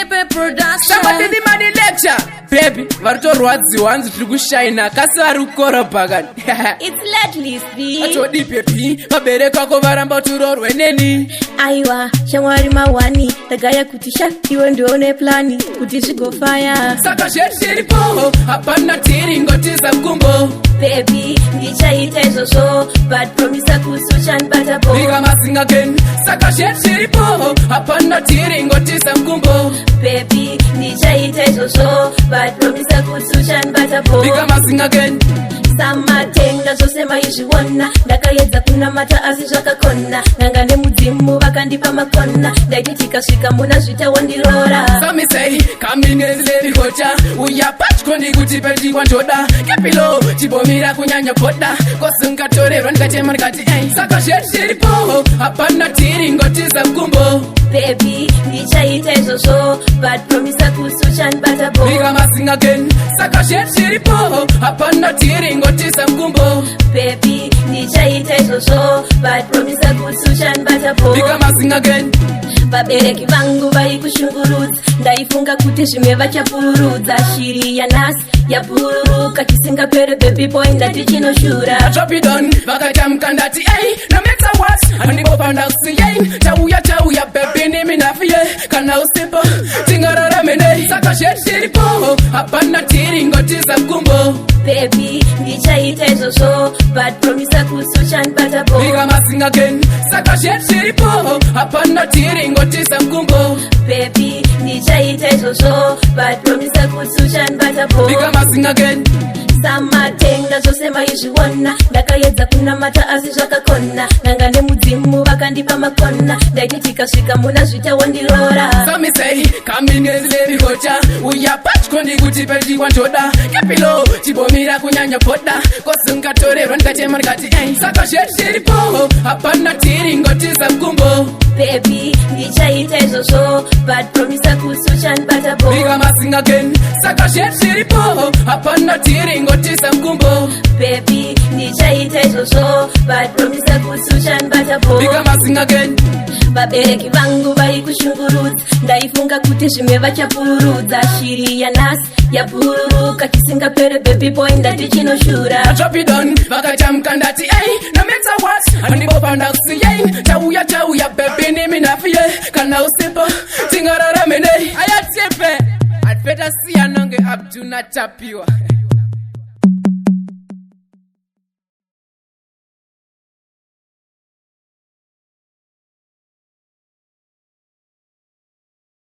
Tepe Production. Shambatidi mani lecture. Baby, vari kutorwadziwa, hanzi tiri kushaina, kasi vari kukorobha kani. It's Ledley C. Atodi baby, vabereki vako varamba kuti uroorwe neni. Aiwa, shamwari mawani, ndagaya kuti sha iwe ndione plani kuti zvigofaya. Saka zvetiripo, hapana tiri ngotiza mukumbo. Baby, ndichaita izvozvo, but promise kuti uchandibata bo. Bika masinga again. Saka zvetiripo, hapana tiri ngotiza mukumbo. Baby, ndichaita izvozvo, but promise kuti uchandibata bo. Bika masinga again. Samatenga zvose maizviona, ndakaedza kunamata asi zvakakona. N'anga nemudzimu vakandipa makona, ndaiti tikasvika muna Zvita wondirora. Samisei kaminezilerihocha, uya patyo ndikuti pedikwa ndoda kepilo chibomira kunyanya poda kosingatorerwa ndikachema ndikati ei. Saka zvetiripo, hapana tiri ngotiza mukumbo. Baby, ndichaita izvozvo, but promise kuti uchandibata bo. Bika masinga again. Saka zvetiripo, hapana tiri ngotiza mukumbo. Baby, ndichaita izvozvo, but promise kuti uchandibata bo. Bika masinga again. Vabereki vangu vaikushungurudza, ndaifunga kuti zvimwe vachapururudza. Shiri yanhasi yabhururuka chisingapere, baby boy, ndati chinoshura. Drop it down, vakaita ndati ei, no matter what, handingopanda kusiyei. Tauya, tauya baby, nimi nafiye, kana usipo tingararame nei? Saka zvetiripo, hapana tiri ngotiza mukumbo. Baby, ndichaita izvozvo, but promise kuti uchandibata bo. Bika masinga again. Saka zvetiripo, hapana tiri ngotiza mukumbo. Baby, ndichaita izvozvo, but promise kuti uchandibata bo. Bika masinga again. Samatenga zvose maizviona, ndakaedza kunamata asi zvakakona. N'anga nemudzimu vakandipa makona, ndaiti tikasvika muna Zvita wondirora. Samisei kaminezilerihocha, uya patyo ndikuti pedikwa ndoda kepilo chibomira kunyanya poda kosingatorerwa ndikachema ndikati ei. Saka zvetiripo, hapana tiri ngotiza mukumbo. Baby, ndichaita izvozvo, but promise kuti uchandibata bo. Bika masinga again. Saka zvetiripo, hapana tiri ngotiza mukumbo. Baby, ndichaita izvozvo, but promise kuti uchandibata bo. Bika masinga again. Vabereki vangu vaikushungurudza, ndaifunga kuti zvimwe vachapururudza. Shiri yanhasi yabhururuka chisingapere, baby boy, ndati chinoshura. Drop it down, vakaita ndati ei, no matter what, handingopanda kusiyei. Tauya, tauya baby, nimi nafiye, kana usipo tingararame nei? Ayatepe atfeta siyana nge Abduna Tapiwa.